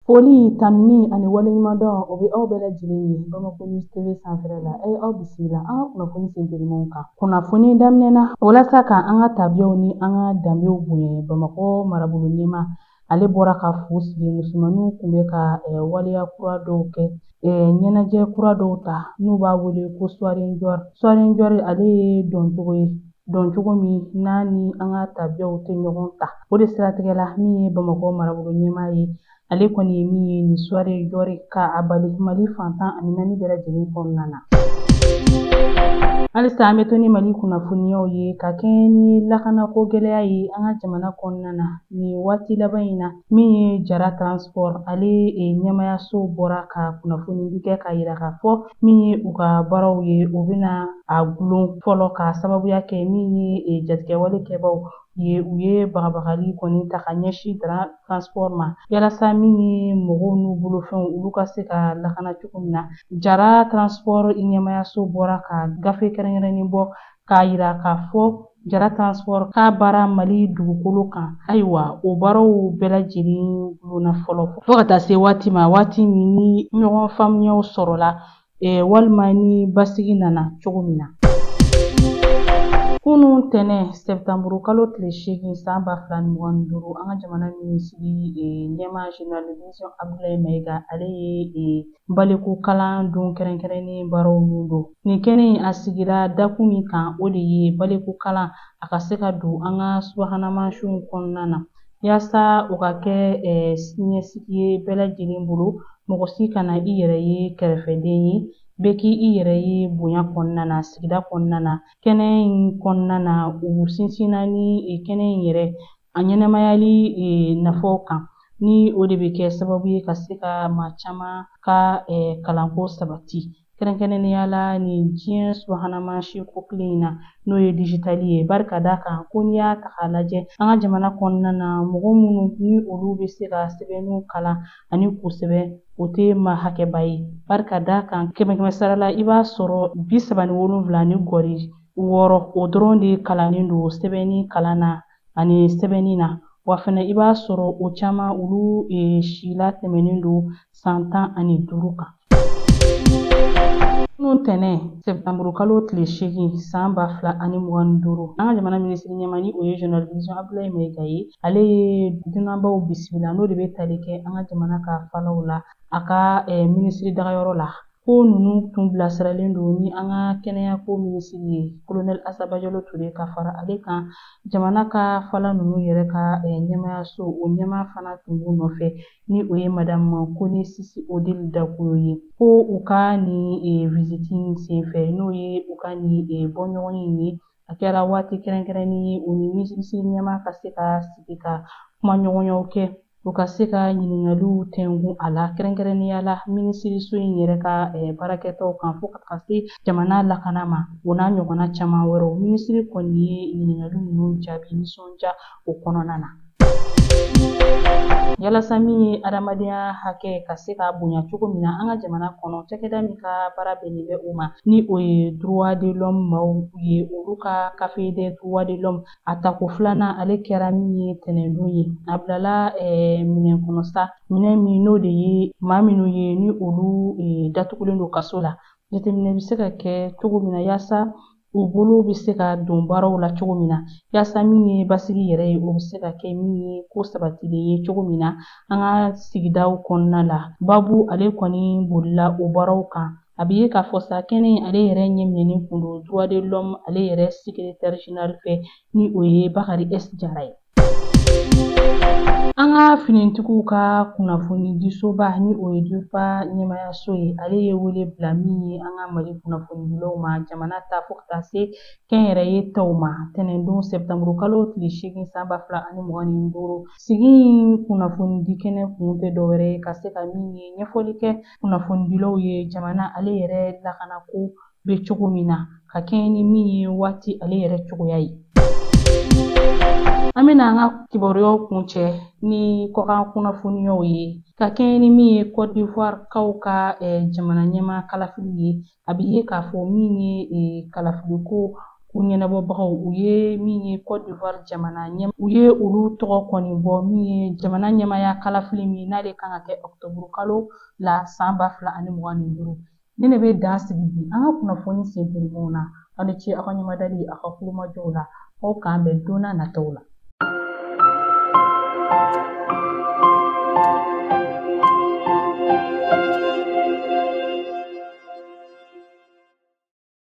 Foli tanuni ani waleɲumandɔn o bɛ aw bɛɛ lajɛlen ye Bamako News TV sanfɛla la. A ye aw bisimila an ka kunnafoni sentelimanw kan. Kunnafoni daminɛna walasa ka an ka tabiyaw ni an ka danbew bonya, Bamakɔ marabolo ɲɛmaa ale bɔra ka fu sigi musomaninw tun bɛ ka waleya kura dɔw kɛ, ɲɛnajɛ kura dɔw ta n'u b'a wele ko soirée Ndior. Soirée Ndior ale ye dɔncogo ye, dɔncogo min n'a ni an ka tabiyaw tɛ ɲɔgɔn ta. O de siratigɛ la, min ye Bamakɔ marabolo ɲɛmaa ye, ale kɔni ye min ye nin soirée Ndior ka a bali Mali fan 14 bɛɛ lajɛlen kɔnɔna na. Halisa an bɛ to ni Mali kunnafoniyaw ye ka kɛɲɛ ni lakanako gɛlɛya ye an ka jamana kɔnɔna na nin waati laban in na. Min ye Jara Transport, ale ɲɛmayaso bɔra ka kunnafoni kɛ k'a yira k'a fɔ min ye u ka baaraw ye, u bɛna a gulon fɔlɔ k'a sababuya kɛ min ye jatigɛwale kɛbaw ye, u ye bagabagali kɔni ta ka ɲɛsin Jara Transport ma, yalasa min ye mɔgɔw n'u bolofɛnw olu ka se ka lakana cogo min na. Jara Transport ɲɛmayaso bɔra ka gafe kɛrɛnkɛrɛnnen bɔ k'a yira k'a fɔ Jara Transport k'a baara Mali dugukolo kan. Ayiwa, o baaraw bɛɛ lajɛlen gulonna fɔlɔ fo ka taa se waati ma, waati min ni ɲɔgɔn faamuyaw sɔrɔla, walima ni basigi nana cogo min na. Kunun tɛnɛ sɛtanburu kalo tile 8 san 2025, an ka jamana minisiri ɲɛmaa général de division Abdoulaye Maïga, ale ye baliku kalan don kɛrɛnkɛrɛnnen baaraw min don. Nin kɛnɛ in a sigira dakun min kan, o de ye baliku kalan a ka se ka don an ka subahana mansinw kɔnɔna na, yaasa o ka kɛ siniɲɛsigi ye bɛɛ lajɛlen bolo. Mɔgɔ si kana i yɛrɛ ye kɛrɛfɛden ye, bɛɛ k'i i yɛrɛ ye bonya kɔnɔna na, sigida kɔnɔna na. Kɛnɛ in kɔnɔna na, u sinsinna ni kɛnɛ in yɛrɛ a ɲɛnɛmayali nafaw kan, ni o de bɛ kɛ sababu ye ka se ka maa caman ka kalanko sabati, kɛrɛnkɛrɛnnenya la nin diɲɛ subahana mansin ko kelen in na, n'o ye digital ye. Barika d'a kan ko n'i y'a ta k'a lajɛ an ka jamana kɔnɔna na, mɔgɔ minnu ni olu bɛ se ka sɛbɛnniw kalan ani k'u sɛbɛn, o tɛ maa hakɛba ye. Barika d'a kan kɛmɛ kɛmɛ sara la, i b'a sɔrɔ 37.6, o dɔrɔn de kalannen don sɛbɛnni kalan na ani sɛbɛnni na. Wa fɛnɛ i b'a sɔrɔ o caman olu si la tɛmɛnen don san 15 kan. Kunun tɛnɛ sɛtanburu kalo tile 8 san 2025, an ka jamana minisiri ɲɛmaa, ni o ye général de division Abdoulaye Maïga ye, ale ye dunanbaw bisimila, n'o de bɛ tali kɛ an ka jamana ka falaw la a ka minisiri dagayɔrɔ la. Ko ninnu tun bilasiralen don ni an ka kɛnɛyako minisiri ye, colonel Assa Badiallo Touré, ka fara ale kan jamana ka fala ninnu yɛrɛ ka ɲɛmayaso, o ɲɛmaa fana tun b'u nɔfɛ, ni o ye madame Kone Sisi Odile Dakuyo ye. Ko u ka nin visite in senfɛ, n'o ye u ka nin bɔɲɔgɔn in ye, a kɛra waati kɛrɛnkɛrɛnnen ye u ni minisiri ɲɛmaa ka se ka sigi ka kumaɲɔgɔnyaw kɛ, u ka se ka ɲininkaliw tɛngun a la, kɛrɛnkɛrɛnnenya la minisiriso in yɛrɛ ka baarakɛtaw kan, fo ka taga se jamana lakana ma, o n'a ɲɔgɔnna caman wɛrɛw. Minisiri kɔni ye ɲininkali ninnu jaabi nisɔndiya o kɔnɔna na. Yalasa min ye adamadenya hakɛ ka se ka bonya cogo min na an ka jamana kɔnɔ, cakɛda min ka baara bɛnnen bɛ o ma, ni o ye droit de l'homme maaw ye, olu ka café des droits de l'homme a tako filanan, ale kɛra min ye tɛnɛndon ye. A bilala minɛn kɔnɔ sa, minɛn min n'o de ye maa minnu ye ni olu datugulen don kaso la, jateminɛ bɛ se ka kɛ cogo min na yaasa u bolo bɛ se ka don baaraw la cogo min na, yaasa min ye basigi yɛrɛ ye, o bɛ se ka kɛ min ye ko sabatilen ye cogo min na an ka sigidaw kɔnɔna la. Babu ale kɔni bolila o baaraw kan. A bɛ ye k'a fɔ sa kɛnɛ ale yɛrɛ ɲɛminɛnen kun don droit de l'homme ale yɛrɛ secrétaire général fɛ, ni o ye Bakari S Jara ye. An ka finitigiw ka kunnafoni disoba, ni o ye DIRPA ɲɛmayaso ye, ale ye wele bila min ye an ka Mali kunnafonidilaw ma, jamana ta fo ka taa se kɛnyɛrɛye taw ma, tɛnɛndon sɛtanburu kalo tile 8 san 2025. Sigi in kunnafonidi kɛnɛ kun tɛ dɔwɛrɛ ye ka se ka min ye ɲɛfɔli kɛ kunnafonidilaw ye jamana ale yɛrɛ lakanako bɛ cogo min na, ka kɛɲɛ ni min ye waati ale yɛrɛ cogoya ye. An bɛna an ka kibaruyaw kuncɛ ni kɔkan kunnafoniyaw ye, ka kɛɲɛ ni min ye Côte d'Ivoire kaw ka jamana ɲɛmaa kalafili ye. A bɛ ye k'a fɔ min ye kalafiliko Ko ɲɛnabɔbagaw u ye min ye Cote d'Ivoire jamana ɲɛ u ye olu tɔgɔ kɔni bɔ min ye jamana ɲɛmaaya kalafili min n'ale kan ka kɛ ɔkutɔburu kalo la san 2025. Ne de bɛ dan sigi bi an ka kunnafoni sen telimanw na. Aw ni ce aw ka ɲɛmadali aw ka kulomajɔw la. Aw k'an bɛn don n'a nataw la.